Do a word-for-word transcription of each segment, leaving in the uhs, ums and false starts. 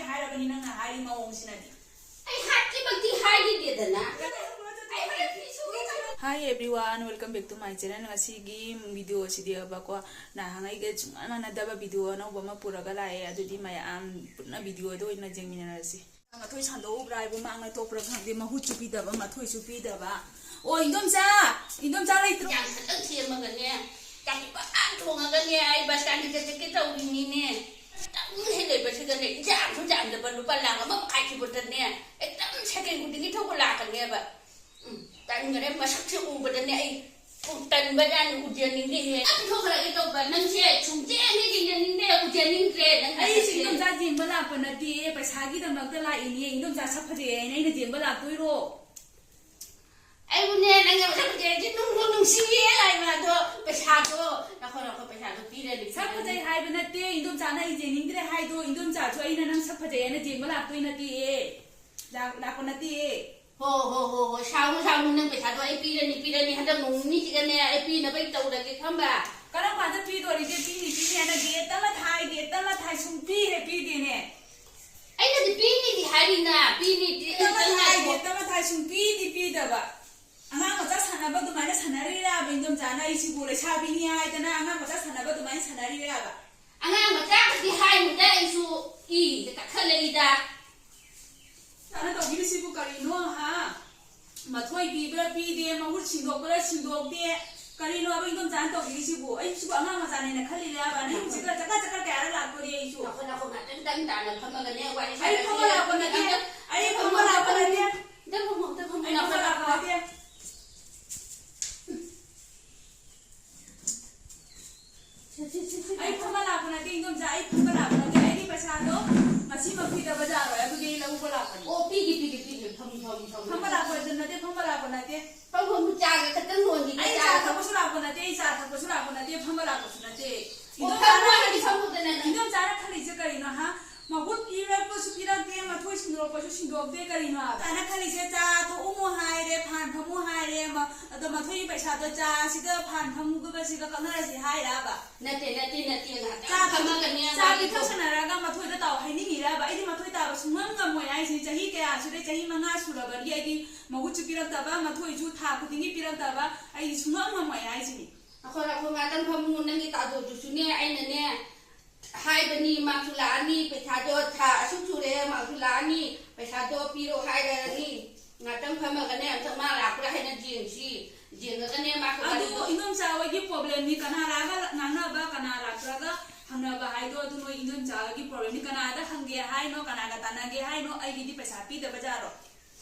ꯍꯥꯏꯔꯕꯅꯤ ꯅꯪꯅ ꯍꯥꯏꯔꯤ ꯃꯑꯣꯡꯁꯤꯅꯗꯤ꯫ ꯑꯩ ꯍꯥꯠꯈꯤꯕꯃꯛꯇꯤ ꯍꯥꯏꯈꯤꯗꯦꯗꯅ꯫ ꯑꯩ ꯍꯣꯔꯦꯟ ꯐꯤ ꯁꯨꯒꯦ ꯇꯧꯔꯤ꯫ Hi everyone, welcome back to my channel. ꯉꯁꯤꯒꯤ video ꯑꯁꯤꯗꯤꯕꯀꯣ, ꯅꯍꯥꯟꯉꯩꯒ ꯁꯨꯡꯃꯥꯟ ꯃꯥꯟꯅꯗꯕ video ꯑꯅꯧꯕ ꯑꯃ ꯄꯨꯔꯒ ꯂꯥꯛꯑꯦ꯫ ꯑꯗꯨꯗꯤ ꯃꯌꯥꯝ ꯄꯨꯟꯅ video ꯗ ꯑꯣꯏꯅ ꯌꯦꯡꯃꯤꯟꯅꯔꯁꯤ꯫ ꯃꯊꯣꯏ ꯁꯟꯗꯣꯛꯎꯕ꯭ꯔꯥ ꯍꯥꯏꯕꯨ ꯃꯥꯡꯅ ꯇꯣꯛꯄ꯭ꯔꯥ ꯈꯪꯗꯦ, ꯃꯍꯨꯠꯁꯨ ꯄꯤꯗꯕ, ꯃꯊꯣꯏꯁꯨ ꯄꯤꯗꯕ꯫ ꯑꯣ, ꯏꯟꯗꯣꯝꯆꯥ! ꯏꯟꯗꯣꯝꯆꯥ ꯂꯩꯇ꯭ꯔꯣ? ꯌꯥꯝ ꯐꯖꯅ ꯁꯦꯝꯃꯒꯅꯦ, ꯆꯥꯛꯁꯤ ꯐꯖꯅ ꯊꯣꯡꯉꯒꯅꯦ, ꯑꯩ bus stand ꯗ ꯆꯠꯀꯦ ꯇꯧꯔꯤꯅꯤꯅꯦ꯫ ꯈꯤꯇꯪ ꯍꯦꯛ ꯂꯩꯕꯁꯤꯗꯅꯦ, ꯏꯟꯖꯥꯡꯁꯨ ꯌꯥꯝꯗꯕ ꯂꯨꯄꯥ ꯂꯥꯈ ꯑꯃ ꯃꯈꯥꯏ ꯁꯤꯕꯨꯛꯇꯅꯦ, ꯍꯦꯛꯇ second ꯈꯨꯗꯤꯡꯒꯤ ꯊꯧꯕ ꯂꯥꯛꯀꯅꯦꯕ꯫ ꯎꯝ, ꯇꯟꯈ꯭ꯔꯦ, ꯃꯁꯛꯁꯦ ꯎꯕꯗꯅꯦ ꯑꯩ ꯇꯟꯕ ꯖꯥꯠꯅꯤ, ꯎꯖꯅꯤꯡꯗꯦꯍꯦ꯫ ꯅꯪ ꯊꯣꯛꯈ꯭ꯔꯒꯦ ꯇꯧꯕ, ꯅꯪꯁꯦ ꯁꯨꯡꯌꯦꯡ ꯍꯦꯛ ꯌꯦꯡꯖꯅꯤꯡꯗꯦ, ꯎꯖꯅꯤꯡꯗ꯭ꯔꯦ ꯅꯪ ꯑꯩꯁꯦ ꯅꯁꯛꯁꯦ꯫ ꯏꯟꯗꯣꯝꯆꯥ ꯌꯦꯡꯕ ꯂꯥꯛꯄ ꯅꯠꯇꯦ, ꯄꯩꯁꯥꯒꯤꯗꯃꯛꯇ ꯂꯥꯛꯏꯅꯦ꯫ ꯏꯟꯗꯣꯝꯆꯥ ꯁꯛ ꯐꯖꯩ ꯍꯥꯏꯅ ꯑꯩꯅ ꯌꯦꯡꯕ ꯂꯥꯛꯇꯣꯏꯔꯣ? ꯑꯩꯕꯨꯅꯦ, ꯅꯪꯒꯤ ꯃꯁꯛ ꯐꯖꯩ ꯍꯥꯏꯁꯦ ꯅꯨꯡꯕꯨ ꯅꯨꯡꯁꯤꯌꯦ ꯍꯥꯏꯕ, ꯑꯗꯣ ꯄꯩꯁꯥꯗꯣ, ꯅꯈꯣ, ꯅꯈꯣ, ꯄꯩꯁꯥꯗꯣ ꯄꯤꯔꯅꯤ, ꯁꯛ ꯄꯤꯔꯅꯤ꯫ ꯐꯖꯩ ꯍꯥꯏꯕ ꯅꯠꯇꯦ, ꯏꯟꯗꯣꯝꯆꯥꯅ ꯑꯩ ꯌꯦꯡꯅꯤꯡꯗ꯭ꯔꯦ ꯍꯥꯏꯗꯣ, ꯏꯟꯗꯣꯝꯆꯥꯁꯨ ꯑꯩꯅ ꯅꯪ ꯁꯛ ꯐꯖꯩ ꯍꯥꯏꯅ ꯌꯦꯡꯕ ꯂꯥꯛꯇꯣꯏ ꯅꯠꯇꯦꯌꯦ, ꯂꯥꯛ-, ꯂꯥꯛꯄ ꯅꯠꯇꯦꯌꯦ꯫ ꯍꯣ, ꯍꯣ, ꯍꯣ, ꯍꯣ, ꯁꯥꯎꯅꯨ, ꯁꯥꯎꯅꯨ, ꯅꯪ ꯄꯩꯁꯥꯗꯣ ꯑꯩ ꯄꯤꯔꯅꯤ, ꯄꯤꯔꯅꯤ, ꯍꯟꯗꯛ ꯅꯣꯡ ꯅꯤꯅꯤꯁꯤꯗꯅꯦ ꯑꯩ ꯄꯤꯅꯕ ꯑꯩ ꯇꯧꯔꯒꯦ, ꯈꯪꯕ? ꯀꯔꯝ ꯀꯥꯟꯗ ꯄꯤꯗꯣꯔꯤꯒꯦ? ꯄꯤꯅꯤ, ꯄꯤꯅꯤ ꯍꯥꯏꯅ date ꯑꯃ ꯊꯥꯏ, date ꯑꯃ ꯊꯥꯏ, ꯁꯨꯡꯄꯤ ꯍꯦꯛ ꯄꯤꯗꯦꯅꯦ꯫ ꯑꯩꯅꯗꯤ ꯄꯤꯅꯤꯗꯤ ꯍꯥꯏꯔꯤꯅ, ꯄꯤꯅꯤꯗꯤ ꯇꯞꯅ ꯊꯥꯏ, ꯉꯥꯏꯈꯣ꯫ ꯇꯞꯅ ꯊꯥꯏ, ꯁꯨꯡꯄꯤꯗꯤ ꯄꯤꯗꯕ꯫ ꯑꯉꯥꯡ ꯃꯆꯥ ꯁꯥꯟꯅꯕ ꯑꯗꯨꯃꯥꯏꯅ ꯁꯥꯟꯅꯔꯤꯔꯕ ꯏꯟꯗꯣꯝꯆꯥꯅ ꯑꯩꯁꯤꯕꯨ? ꯂꯩꯁꯥꯕꯤꯅꯤ ꯍꯥꯏꯗꯅ ꯑꯉꯥꯡ ꯃꯆꯥ ꯁꯥꯟꯅꯕ ꯑꯗꯨꯃꯥꯏꯅ ꯁꯥꯟꯅꯔꯤꯔꯕ? ꯑꯉꯥꯡ ꯃꯆꯥꯒꯗꯤ ꯍꯥꯏꯅꯨꯗ, ꯑꯩꯁꯨ ꯏꯗ ꯀꯥꯈꯠꯂꯛꯏꯗ꯫ ꯆꯥꯅ ꯇꯧꯕꯤꯔꯤꯁꯤꯕꯨ ꯀꯔꯤꯅꯣ, ꯍꯥ? ꯃꯊꯣꯏ ꯄꯤꯕ꯭ꯔꯥ ꯄꯤꯗꯦ, ꯃꯍꯨꯠ ꯁꯤꯟꯗꯣꯛꯄ꯭ꯔꯥ ꯁꯤꯟꯗꯣꯛꯇꯦ, ꯀꯔꯤꯅꯣꯕ ꯏꯟꯗꯣꯝꯆꯥꯅ ꯇꯧꯕꯤꯔꯤꯁꯤꯕꯨ? ꯑꯩꯁꯤꯕꯨ ꯑꯉꯥꯡ ꯃꯆꯥꯅꯦꯅ ꯈꯜꯂꯤꯔꯕ? ꯅꯪ ꯍꯧꯖꯤꯛꯀ ꯆꯀꯥ ꯆꯀꯥ ꯀꯌꯥꯔ ꯂꯥꯛꯇꯣꯔꯤ ꯑꯩꯁꯨ? ꯉꯥꯏꯈꯣ, ꯉꯥꯏꯈꯣ, ꯉꯥꯛꯇꯪ ꯇꯞ ꯇꯥꯅ ꯐꯝꯃꯒꯅꯦ ꯋꯥꯔꯤ ꯑꯩ ꯐꯝꯕ ꯁꯥꯟꯅꯁꯦ꯫ ꯂꯥꯛꯄ ꯅꯠꯇꯦ, ꯑꯝꯇ, ꯑꯩ ꯑꯝꯇ ꯐꯝꯕ ꯐꯝꯃꯣ, ꯂꯥꯛꯄ ꯑꯝꯇ ꯅꯠꯇꯦ, ꯐꯝꯃꯣ, ꯑꯝꯇ ꯐꯝꯃꯣ, ꯑꯩ ꯐꯝꯕ ꯂꯥꯛꯄ ꯅꯠꯇꯦ꯫ ꯑꯩ ꯐꯝꯕ ꯂꯥꯛꯄ ꯅꯠꯇꯦ, ꯏꯟꯗꯣꯝꯆꯥ, ꯑꯩ ꯐꯝꯕ ꯂꯥꯛꯄ ꯅꯠꯇꯦ꯫ ꯑꯩꯒꯤ ꯄꯩꯁꯥꯗꯣ ꯉꯁꯤꯃꯛ ꯄꯤꯗꯕ ꯌꯥꯔꯣꯏ, ꯑꯗꯨꯒꯤ ꯑꯩ ꯂꯧꯕ ꯂꯥꯛꯄꯅꯤ꯫ ꯑꯣ, ꯄꯤꯒꯦ, ꯄꯤꯒꯦ, ꯄꯤꯒꯦ꯫ ꯐꯝ, ꯐꯝ, ꯐꯝ꯫ ꯐꯝꯕ ꯂꯥꯛꯄ ꯅꯠꯇꯦ, ꯐꯝꯕ ꯂꯥꯛꯄ ꯅꯠꯇꯦ꯫ ꯐꯝ, ꯐꯝ, ꯆꯥꯒ ꯈꯛꯇꯪ ꯂꯣꯟꯈꯤꯒꯦ, ꯑꯩ ꯆꯥ ꯆꯥꯒ꯫ ꯊꯛꯄꯁꯨ ꯂꯥꯛꯄ ꯅꯠꯇꯦ, ꯑꯩ ꯆꯥ ꯊꯛꯄꯁꯨ ꯂꯥꯛꯄ ꯅꯠꯇꯦ, ꯐꯝꯕ ꯂꯥꯛꯄꯁꯨ ꯅꯠꯇꯦ꯫ ꯑꯣ, ꯏꯟꯗꯣꯝꯆꯥꯅ ꯐꯝꯃꯣ, ꯑꯩꯗꯤ ꯈꯜꯂꯤꯁꯦ, ꯐꯝꯃꯨꯗꯅ ꯅꯪ꯫ ꯏꯟꯗꯣꯝꯆꯥꯅ ꯈꯜꯂꯤꯁꯦ ꯀꯔꯤꯅꯣ, ꯍꯥ? ꯃꯍꯨꯠ ꯄꯤꯔꯛꯄꯁꯨ ꯄꯤꯔꯛꯇꯦ, ꯃꯊꯣꯏ ꯁꯤꯟꯗꯣꯔꯛꯄꯁꯨ ꯁꯤꯟꯗꯣꯛꯇꯦ, ꯀꯔꯤꯅꯣ ꯍꯥꯏꯕ? ꯏꯟꯗꯣꯝꯆꯥꯅ ꯈꯜꯂꯤꯁꯦ ꯆꯥ ꯊꯛꯎꯃꯣ ꯍꯥꯏꯔꯦ, ꯐꯥꯟ ꯐꯝꯃꯨ ꯍꯥꯏꯔꯦ, ꯃ-, ꯑꯗꯣ ꯃꯊꯣꯏꯒꯤ ꯄꯩꯁꯥꯗꯣ ꯆꯥꯁꯤꯒ ꯐꯥꯟ ꯐꯝꯃꯨꯕꯁꯤꯒ ꯀꯛꯅꯔꯁꯤ ꯍꯥꯏꯔꯕ? ꯅꯠꯇꯦ, ꯅꯠꯇꯦ, ꯅꯠꯇꯦ, ꯉꯥꯏꯍꯥꯛꯇꯪ ꯆꯥ ꯊꯛ-, ꯐꯝꯃꯒꯅꯦ ꯆꯥ ꯋꯥꯔꯤꯗꯣ꯫ ꯄꯤꯊꯛ ꯁꯥꯟꯅꯔꯒ ꯃꯊꯣꯏꯗ ꯇꯥꯎ ꯍꯥꯏꯅꯤꯡꯉꯤꯔꯕ? ꯑꯩꯗꯤ ꯁꯨꯡꯉꯝ ꯉꯝꯃꯣꯏ ꯍꯥꯏꯁꯤꯅꯤ꯫ ꯆꯍꯤ ꯀꯌꯥ ꯁꯨꯔꯦ? ꯆꯍꯤ ꯃꯉꯥ ꯁꯨꯔꯕꯗꯤ ꯑꯩꯗꯤ ꯃꯍꯨꯠꯁꯨ ꯄꯤꯔꯛꯇꯕ, ꯃꯊꯣꯏꯁꯨ ꯊꯥ ꯈꯨꯗꯤꯡꯒꯤ ꯄꯤꯔꯛꯇꯕ, ꯑꯩꯗꯤ ꯁꯨꯡꯉꯝ ꯉꯝꯃꯣꯏ ꯍꯥꯏꯁꯤꯅꯤ꯫ ꯑꯩꯈꯣꯏ, ꯑꯩꯈꯣꯏ ꯉꯥꯛꯇꯪ ꯐꯝꯃꯨ, ꯅꯪꯒꯤ ꯇꯥꯗꯣꯗꯨꯁꯨꯅꯦ, ꯑꯩꯅꯅꯦ ꯍꯥꯏꯕꯅꯤ, ꯃꯥꯁꯨ ꯂꯥꯛꯑꯅꯤ, ꯄꯩꯁꯥꯗꯣ ꯊꯥ ꯑꯁꯨꯛ ꯁꯨꯔꯦ, ꯃꯥꯁꯨ ꯂꯥꯛꯑꯅꯤ, ꯄꯩꯁꯥꯗꯣ ꯄꯤꯔꯣ ꯍꯥꯏꯔꯅꯤ꯫ ꯉꯥꯛꯇꯪ ꯐꯝꯃꯒꯅꯦ, ꯑꯝꯇ ꯃꯥ ꯂꯥꯛꯄ꯭ꯔꯥ ꯍꯥꯏꯅ ꯌꯦꯡꯁꯤ꯫ ꯌꯦꯡꯉꯒꯅꯦ, ꯃꯥꯁꯨ ꯑꯗꯨ ꯋꯥꯔꯤꯗꯣ ꯏꯗꯣꯝꯆꯥ ꯍꯣꯏꯒꯤ problemꯅꯤ꯫ ꯀꯅꯥ ꯂꯥꯛꯑꯒ ꯉꯥꯡꯅꯕ, ꯀꯅꯥ ꯂꯥꯛꯇ꯭ꯔꯒ ꯍꯪꯅꯕ ꯍꯥꯏꯗꯣ ꯑꯗꯨ ꯅꯣꯏ ꯏꯗꯣꯝꯆꯥ ꯍꯣꯏꯒꯤ problemꯅꯤ꯫ ꯀꯅꯥꯗ ꯍꯪꯒꯦ ꯍꯥꯏꯅꯣ, ꯀꯅꯥꯒ ꯇꯥꯟꯅꯒꯦ ꯍꯥꯏꯅꯣ? ꯑꯩꯒꯤꯗꯤ ꯄꯩꯁꯥ ꯄꯤꯗꯕ ꯖꯥꯔꯣ?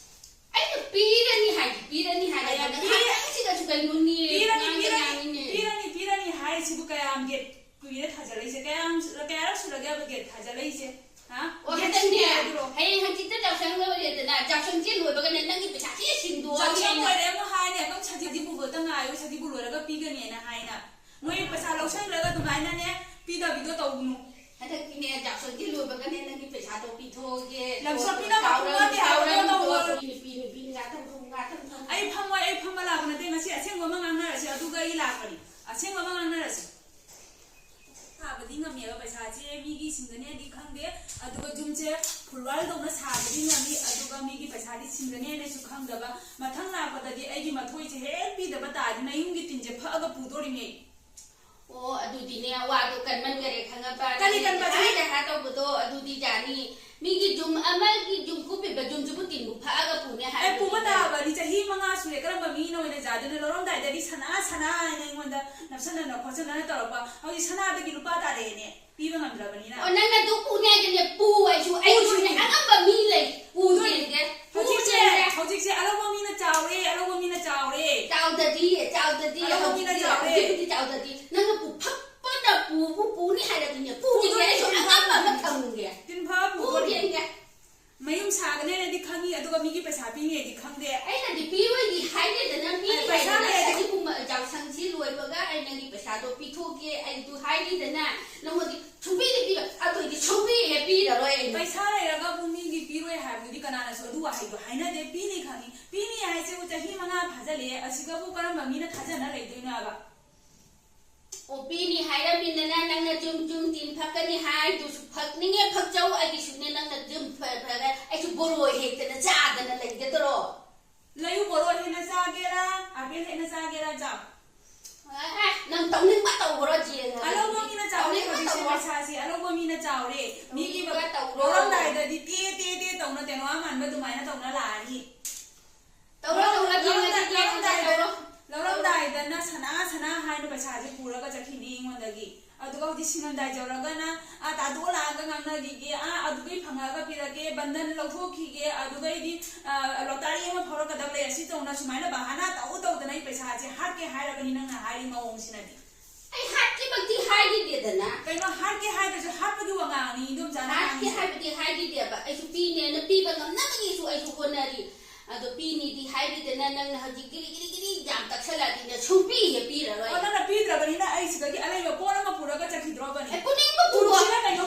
ꯑꯩꯅ ꯄꯤꯔꯅꯤ ꯍꯥꯏꯗꯤ ꯄꯤꯔꯅꯤ ꯍꯥꯏꯔꯒ ꯑꯌꯥ, ꯄꯤ-, ꯉꯥꯏꯍꯥꯛꯇꯪꯁꯤꯗꯁꯨ ꯀꯩꯅꯣꯅꯦ, ꯄꯤꯔꯅꯤ, ꯉꯥꯡꯗ ꯄꯤꯔꯅꯤ, ꯉꯥꯡꯉꯤꯅꯦ꯫ ꯄꯤꯔꯅꯤ, ꯄꯤꯔꯅꯤ ꯍꯥꯏꯔꯤꯁꯤꯕꯨ ꯀꯌꯥꯝ gate ꯀꯨꯏꯔꯦ ꯊꯥꯖꯜꯂꯛꯏꯁꯦ? ꯀꯌꯥꯝ, ꯀꯌꯥꯔꯛ ꯁꯨꯔꯒꯦꯕ gate ꯊꯥꯖꯜꯂꯛꯏꯁꯦ? ꯍꯥ? ꯑꯣ, gate ꯍꯟꯗꯛꯅꯦ, ꯁꯤꯟꯒꯦ ꯍꯥꯏꯕ꯭ꯔꯣ? ꯍꯌꯦꯡ ꯍꯪꯆꯤꯠꯇ ꯌꯥꯎꯁꯪ ꯂꯣꯏꯔꯦꯗꯅ, ꯌꯥꯎꯁꯪꯁꯦ ꯂꯣꯏꯕꯒꯅꯦ ꯅꯪꯒꯤ ꯄꯩꯁꯥ ꯁꯤ ꯁꯤꯡꯗꯣꯛꯑꯒꯦ ꯌꯥꯎꯁꯪ ꯑꯩꯅ꯫ ꯂꯣꯏꯔꯦ ꯑꯃꯨꯛ ꯍꯥꯏꯅꯦ, ꯑꯗꯨꯝ ꯁꯖꯤꯕꯨ ꯈꯛꯇ ꯉꯥꯏꯌꯨ, ꯁꯖꯤꯕꯨ ꯂꯣꯏꯔꯒ ꯄꯤꯒꯅꯤꯅ ꯍꯥꯏꯅ꯫ ꯃꯣꯏ ꯄꯩꯁꯥ ꯂꯧꯁꯟꯈ꯭ꯔꯒ ꯑꯗꯨꯃꯥꯏꯅꯅꯦ ꯄꯤꯗꯕꯤꯗꯣ ꯇꯧꯒꯅꯨ꯫ ꯍꯟꯗꯛꯇꯤꯅꯦ, ꯌꯥꯎꯁꯪꯒꯤ ꯂꯣꯏꯕꯒꯅꯦ ꯅꯪꯒꯤ ꯄꯩꯁꯥꯗꯣ ꯄꯤꯊꯣꯛꯑꯒꯦ꯫ ꯂꯝꯁꯣꯛꯄꯤꯅ ꯆꯥꯎꯔꯅꯨ, ꯃꯄꯨ ꯅꯠꯇꯦ, ꯆꯥꯎꯔꯅꯨ, ꯇꯧꯕ꯫ ꯅꯨꯄꯤ, ꯅꯨꯄꯤ, ꯅꯨꯄꯤ, ꯉꯥꯛꯇꯪ ꯊꯝꯃꯨ, ꯉꯥꯛꯇꯪ ꯊꯝꯃꯨ꯫ ꯑꯩ ꯐꯝꯃꯣꯏ, ꯑꯩ ꯐꯝꯕ ꯂꯥꯛꯄ ꯅꯠꯇꯦ, ꯉꯁꯤ ꯑꯁꯦꯡꯕ ꯑꯃ ꯉꯥꯡꯅꯔꯁꯤ, ꯑꯗꯨꯒ ꯑꯩ ꯂꯥꯛꯄꯅꯤ꯫ ꯑꯁꯦꯡꯕ ꯑꯃ ꯉꯥꯡꯅꯔꯁꯤ꯫ ꯁꯥꯕꯗꯤ ꯉꯝꯃꯦꯕ, ꯄꯩꯁꯥꯁꯦ ꯃꯤꯒꯤ ꯁꯤꯡꯒꯅꯦꯗꯤ ꯈꯪꯗꯦ, ꯑꯗꯨꯒ ꯌꯨꯝꯁꯦ ꯐꯨꯜꯋꯥꯜꯗꯧꯅ ꯁꯥꯕꯗꯤ ꯉꯝꯃꯤ, ꯑꯗꯨꯒ ꯃꯤꯒꯤ ꯄꯩꯁꯥꯗꯤ ꯁꯤꯡꯒꯅꯦꯅꯁꯨ ꯈꯪꯗꯕ꯫ ꯃꯊꯪ ꯂꯥꯛꯄꯗꯗꯤ ꯑꯩꯒꯤ ꯃꯊꯣꯏꯁꯦ ꯍꯦꯛ ꯄꯤꯗꯕ ꯇꯥꯔꯗꯤ ꯅꯌꯨꯝꯒꯤ ꯇꯤꯟꯁꯦ ꯐꯛꯑꯒ ꯄꯨꯗꯣꯔꯤꯅꯦ꯫ ꯑꯣ, ꯑꯗꯨꯗꯤꯅꯦ, ꯋꯥꯗꯣ ꯀꯟꯃꯟꯈꯔꯦ ꯈꯪꯉꯕ? ꯀꯔꯤ ꯅꯪꯒꯤ ꯀꯟꯕ? ꯍꯥꯏꯗ ꯍꯥ ꯇꯧꯕꯗꯣ ꯑꯗꯨꯗꯤ ꯌꯥꯅꯤ꯫ ꯃꯤꯒꯤ ꯌꯨꯝ ꯑꯃꯒꯤ ꯌꯨꯝ ꯀꯨꯞꯄꯤꯕ ꯌꯨꯝꯁꯤꯕꯨ ꯇꯤꯟꯕꯨ ꯐꯛꯑꯒ ꯄꯨꯅꯦ ꯑꯦ, ꯍꯥꯏꯕꯗꯨꯗꯤ ꯄꯨꯕ ꯌꯥꯅꯤ꯫ ꯇꯥꯕꯅꯤ꯫ ꯆꯍꯤ ꯃꯉꯥ ꯁꯨꯔꯦ꯫ ꯀꯔꯝꯕ ꯃꯤꯅ ꯑꯣꯏꯅ ꯌꯥꯗꯣꯏꯅꯣ? ꯂꯧꯔꯝꯗꯥꯏꯗꯗꯤ ꯁꯅꯥ, ꯁꯅꯥ ꯍꯥꯏꯅ ꯑꯩꯉꯣꯟꯗ ꯅꯞꯁꯟꯅꯅ ꯈꯣꯠꯆꯟꯅꯅ ꯇꯧꯔꯛꯄ꯫ ꯍꯧꯖꯤꯛ ꯁꯅꯥꯗꯒꯤ ꯂꯨꯄꯥ ꯇꯥꯔꯛꯑꯦꯅꯦ, ꯄꯤꯕ ꯉꯝꯗ꯭ꯔꯕꯅꯤꯅ꯫ ꯑꯣ, ꯅꯪꯅ ꯑꯗꯨ ꯄꯨꯅꯦ ꯍꯥꯏꯗꯅꯦ, ꯄꯨ ꯑꯩꯁꯨ, ꯑꯩꯁꯨꯅꯦ, ꯄꯨꯗꯣꯏꯅꯦ꯫ ꯑꯉꯝꯕ ꯃꯤ ꯂꯩ, ꯄꯨ ꯄꯨꯗꯣꯏꯅꯦ꯫ ꯌꯦꯡꯒꯦ, ꯄꯨ ꯍꯧꯖꯤꯛꯁꯦ, ꯌꯦꯡꯒꯦ꯫ ꯍꯧꯖꯤꯛꯁꯦ ꯑꯂꯧꯕ ꯃꯤꯅ ꯆꯥꯎꯔꯦ, ꯑꯂꯧꯕ ꯃꯤꯅ ꯆꯥꯎꯔꯦ꯫ ꯆꯥꯎꯗꯗꯤ, ꯆꯥꯎꯗꯗꯤ, ꯑꯂꯧꯕ ꯃꯤꯅ ꯍꯧꯖꯤꯛꯇꯤ, ꯆꯥꯎꯔꯦ꯫ ꯍꯧꯖꯤꯛꯄꯨꯗꯤ ꯆꯥꯎꯗꯗꯤ꯫ ꯅꯪꯅ ꯄꯨ ꯐꯛꯄꯗ ꯄꯨꯕꯨ ꯄꯨꯅꯤ ꯍꯥꯏꯔꯗꯤꯅꯦ, ꯄꯨ ꯌꯦꯡꯒꯦ, ꯄꯨꯗꯣꯏꯅꯦ, ꯑꯩꯁꯨ ꯇꯤꯟꯐꯥ ꯑꯉꯝꯕ ꯑꯃ ꯄꯨꯗꯣꯏꯅꯦ꯫ ꯊꯝꯒꯦ꯫ ꯇꯤꯟꯐꯥ ꯄꯨ ꯄꯨꯗꯣꯏꯅꯦ꯫ ꯌꯦꯡꯒꯦ꯫ ꯃꯌꯨꯝ ꯁꯥꯒꯅꯦꯅꯗꯤ ꯈꯪꯉꯤ, ꯑꯗꯨꯒ ꯃꯤꯒꯤ ꯄꯩꯁꯥ ꯄꯤꯅꯦꯗꯤ ꯈꯪꯗꯦ꯫ ꯑꯩꯅꯗꯤ ꯄꯤꯔꯣꯏꯗꯤ ꯍꯥꯏꯗꯦꯗꯅ, ꯄꯤ ꯑꯩ ꯄꯩꯁꯥ ꯍꯥꯏꯗꯅ ꯂꯩꯔꯗꯤ ꯆꯍꯤꯒꯨꯝꯕ ꯌꯥꯎꯁꯪꯁꯤ ꯂꯣꯏꯕꯒ ꯑꯩ ꯅꯪꯒꯤ ꯄꯩꯁꯥꯗꯣ ꯄꯤꯊꯣꯛꯀꯦ ꯑꯩꯗꯨ ꯍꯥꯏꯔꯤꯗꯅ, ꯅꯪꯉꯣꯟꯗꯤ ꯁꯨꯡꯄꯤꯗꯤ ꯄꯤꯔꯣꯏ, ꯑꯗꯨꯏꯗꯤ ꯁꯨꯡꯄꯤ ꯍꯦꯛ ꯄꯤꯔꯔꯣꯏ ꯑꯩꯅ꯫ ꯄꯩꯁꯥ ꯂꯩꯔꯒꯕꯨ ꯃꯤꯒꯤ ꯄꯤꯔꯣꯏ ꯍꯥꯏꯕꯗꯨꯗꯤ ꯀꯅꯥꯅꯁꯨ ꯑꯗꯨ ꯋꯥꯍꯩꯗꯣ ꯍꯥꯏꯅꯗꯦ꯫ ꯄꯤꯅꯤ ꯈꯪꯉꯤ, ꯄꯤꯅꯤ ꯍꯥꯏꯁꯤꯕꯨ ꯆꯍꯤ ꯃꯉꯥ ꯐꯥꯖꯜꯂꯛꯑꯦ, ꯑꯁꯤꯒꯕꯨ ꯀꯔꯝꯕ ꯃꯤꯅ ꯊꯥꯖꯅ ꯂꯩꯗꯣꯏꯅꯣ ꯍꯥꯏꯕ? ꯑꯣ, ꯄꯤꯅꯤ ꯍꯥꯏꯔꯝꯃꯤꯗꯅ ꯅꯪꯅ ꯆꯨꯝ ꯆꯨꯝ ꯇꯤꯟ ꯐꯛꯀꯅꯤ ꯍꯥꯏꯗꯨꯁꯨ ꯐꯛꯅꯤꯡꯉꯦ ꯐꯛꯆꯧ, ꯑꯩꯒꯤꯁꯨꯅꯦ ꯅꯪꯅ ꯑꯗꯨꯝ ꯐ-, ꯐꯔꯦ, ꯑꯩꯁꯨ ꯕꯣꯔꯣꯏ ꯍꯦꯛꯇꯅ ꯆꯥꯗꯅ ꯂꯩꯒꯗ꯭ꯔꯣ? ꯂꯩꯌꯨ, ꯕꯣꯔꯣꯏ ꯍꯦꯟꯅ ꯆꯥꯒꯦꯔꯥ, ꯑꯄꯦꯜ ꯍꯦꯟꯅ ꯆꯥꯒꯦꯔꯥ, ꯆꯥꯎ꯫ ꯑꯦ, ꯅꯪ ꯇꯧꯅꯤꯡꯕ ꯇꯧꯈ꯭ꯔꯣ, ꯌꯦꯡꯉꯒꯦ꯫ ꯑꯂꯧꯕ ꯃꯤꯅ ꯆꯥꯎꯔꯦ ꯇꯧꯅꯤꯡꯕ ꯍꯧꯖꯤꯛꯁꯦ ꯇꯧꯔꯣ꯫ ꯄꯩꯁꯥꯁꯦ, ꯑꯂꯧꯕ ꯃꯤꯅ ꯆꯥꯎꯔꯦ꯫ ꯃꯤꯒꯤ ꯇꯧꯅꯤꯡꯕ ꯇꯧꯔꯣ꯫ ꯂꯧꯔꯝꯗꯥꯏꯗꯗꯤ ꯇꯦ ꯇꯦ ꯇꯦ ꯇꯧꯅ ꯇꯦꯅꯋꯥ ꯃꯥꯟꯕ ꯑꯗꯨꯃꯥꯏꯅ ꯇꯧꯅ ꯂꯥꯛꯑꯅꯤ꯫ ꯇꯧꯔꯣ, ꯇꯧꯔꯣ, ꯌꯦꯡꯉꯒꯦ, ꯌꯦꯡꯉꯒꯦ, ꯇꯧꯔꯣ꯫ ꯂꯧꯔꯝꯗꯥꯏꯗꯅ ꯁꯅꯥ ꯁꯅꯥ ꯍꯥꯏꯅ ꯄꯩꯁꯥꯁꯦ ꯄꯨꯔꯒ ꯆꯠꯈꯤꯅꯤ ꯑꯩꯉꯣꯟꯗꯒꯤ꯫ ꯑꯗꯨꯒ ꯍꯧꯖꯤꯛ ꯁꯤꯡꯉꯝꯗꯥꯏ ꯌꯧꯔꯒꯅ, ꯑꯥ, ꯇꯥꯗꯣ ꯂꯥꯛꯑꯒ ꯉꯥꯡꯅꯈꯤꯒꯦ, ꯑꯥ, ꯑꯗꯨꯗꯩ ꯐꯪꯉꯛꯑꯒ ꯄꯤꯔꯛꯀꯦ, ꯕꯟꯗꯟ ꯂꯧꯊꯣꯛꯈꯤꯒꯦ, ꯑꯗꯨꯗꯩꯗꯤ, ꯑꯥ, ꯂꯣꯇꯥꯔꯤ ꯑꯃ ꯐꯥꯎꯔꯛꯀꯗꯕ ꯂꯩ, ꯑꯁꯤ ꯇꯧꯅ ꯁꯨꯃꯥꯏꯅ ꯕꯍꯥꯅꯥ ꯇꯧ ꯇꯧꯗꯅ ꯑꯩ ꯄꯩꯁꯥꯁꯦ ꯍꯥꯠꯀꯦ ꯍꯥꯏꯔꯕꯅꯤ ꯅꯪꯅ ꯍꯥꯏꯔꯤ ꯃꯑꯣꯡꯁꯤꯅꯗꯤ꯫ ꯑꯩ ꯍꯥꯠꯀꯦꯃꯛꯇꯤ ꯍꯥꯏꯈꯤꯗꯦꯗꯅ꯫ ꯀꯩꯅꯣ, ꯍꯥꯠꯀꯦ ꯍꯥꯏꯗ꯭ꯔꯁꯨ ꯍꯥꯠꯄꯒꯤ ꯋꯥꯉꯥꯡꯅꯤ ꯏꯗꯣꯝꯆꯥꯅ ꯍꯥꯠꯀꯦ ꯉꯥꯡꯉꯤꯁꯦ꯫ ꯍꯥꯏꯕꯗꯤ ꯍꯥꯏꯈꯤꯗꯦꯕ, ꯑꯩꯁꯨ ꯄꯤꯅꯦꯅ ꯄꯤꯕ ꯉꯝꯅꯕꯒꯤꯁꯨ ꯑꯩꯁꯨ ꯍꯣꯠꯅꯔꯤ꯫ ꯑꯗꯣ ꯄꯤꯅꯤꯗꯤ ꯍꯥꯏꯈꯤꯗꯅ ꯅꯪꯅ ꯍꯧꯖꯤꯛ ꯒꯤꯔꯤ ꯒꯤꯔꯤ ꯒꯤꯔꯤ ꯌꯥꯝ ꯇꯛꯁꯜꯂꯛꯑꯗꯤꯅꯦ ꯁꯨꯡꯄꯤ ꯍꯦꯛ ꯄꯤꯔꯔꯣꯏ꯫ ꯑꯣ, ꯅꯪꯅ ꯄꯤꯗ꯭ꯔꯕꯅꯤꯅ ꯑꯩ ꯁꯤꯗꯒꯤ ꯑꯂꯩꯕ ꯄꯣꯠ ꯑꯃ ꯄꯨꯔꯒ ꯆꯠꯈꯤꯗ꯭ꯔꯣꯕꯅꯤ꯫ ꯑꯦ, ꯄꯨꯅꯤꯡꯕ ꯄꯨꯔꯣ꯫ ꯄꯨꯔꯨꯁꯤꯔ ꯀꯩꯅꯣ,